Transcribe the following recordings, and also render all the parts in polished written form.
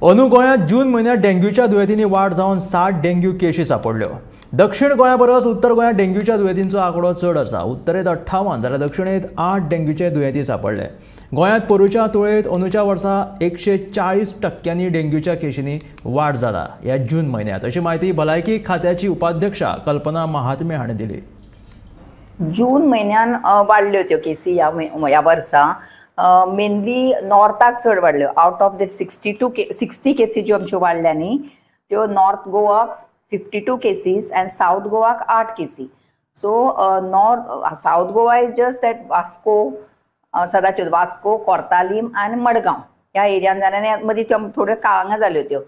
अंदू गोंयांत जून म्हयन्यांत डेंग्यूच्या दुयेंतींनी वाड जावन 60 डेंग्यू केशी सापडल्यो. दक्षिण गोंया परस उत्तर गोंयांत डेंग्यूच्या दुयेंतींचो आंकडो चड आसा. उत्तरेंत 58 जाल्यार दक्षिणेंत 8 डेंग्यूचे दुयेंती सापडले. गोंयांत पोरूच्या तुळेंत अंदूच्या वर्सा 140% डेंग्यूच्या केशींनी वाड जाला ह्या जून म्हयन्यांत, अशी म्हायती भलायकी खात्याची उपाध्यक्षा कल्पना महात्मे हांणी दिली. जून म्हयन्यान वाडल्यो त्यो केसी ह्या वर्सा. मेनली नॉर्थाक चड वाडल्यो. Out of that 60 केसी ज्यो आमच्यो वाडल्या न्ही त्यो नॉर्थ गोवाक 52 केसीस आनी सावथ गोवाक 8 केसी. So north south Goa is just that Vasco, Sadashiv Vasco, Cortalim आनी मडगांव ह्या एरियान जाल्या आनी मदीं त्यो थोड्यो हांगा जाल्यो त्यो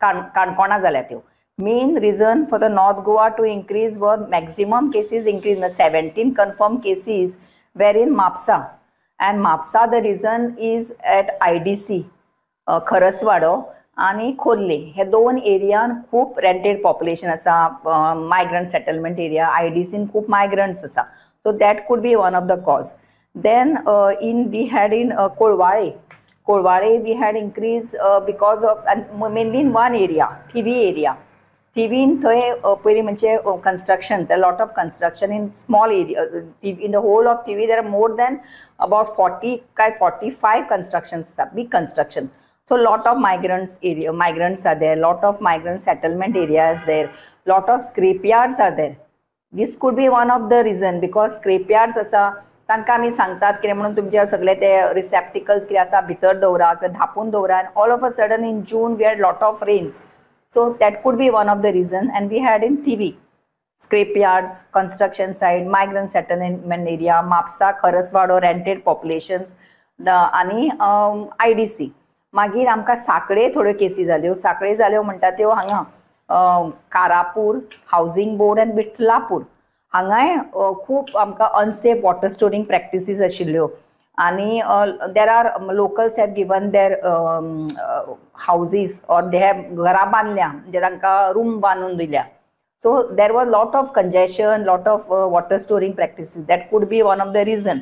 काणकोणा जाल्या त्यो. Main reason for the North Goa to increase were maximum cases increase, 17 confirm cases were in Mapusa. And Mapusa the reason is at IDC, Kharaswado आनी खोर्ले हे दोन एरियान खूब रेंटेड पॉप्युलेशन आसा. मायग्रंट सेटलमेंट एरिया, आयडीसीन खूब मायग्रंट्स आसा. So that could be one of the cause. Then in we had in Colvale, Colvale we had increase because of mainly in one area, Thivim area. थिवीन थंय पयलीं म्हणजे construction, lot of construction in small area. In the whole of Thivim there are more than about 40 काय 45 construction आसा, big construction. So lot of migrants area, migrants are there, lot of migrant settlement area is there, lot of scrap yards are there. This could be one of the reason because scrap yards आसा तांकां आमी सांगतात कितें म्हणून तुमचे सगळे ते receptacles कितें आसा भितर दवरा किंवा धांपून दवरा. आनी all of a sudden in June we had lot of rains. So that could be one of the reason. And we had in Thivim, scrap yards, construction site, migrant settlement area, Mapusa, Kharaswado, rented populations आनी IDC. मागीर आमकां साकडे थोड्यो केसी जाल्यो. साकडे जाल्यो म्हणटा त्यो हांगा कारापूर हावजींग बोर्ड आनी विठलापूर हांगाय खूब आमकां अनसेफ वॉटर स्टोरींग प्रॅक्टिसीस आशिल्ल्यो. आनी there are locals have given their houses or they have घरां बांदल्या, म्हणजे तांकां रूम बांदून दिल्या. So there were lot of congestion, lot of water storing practices. That could be one of the reason.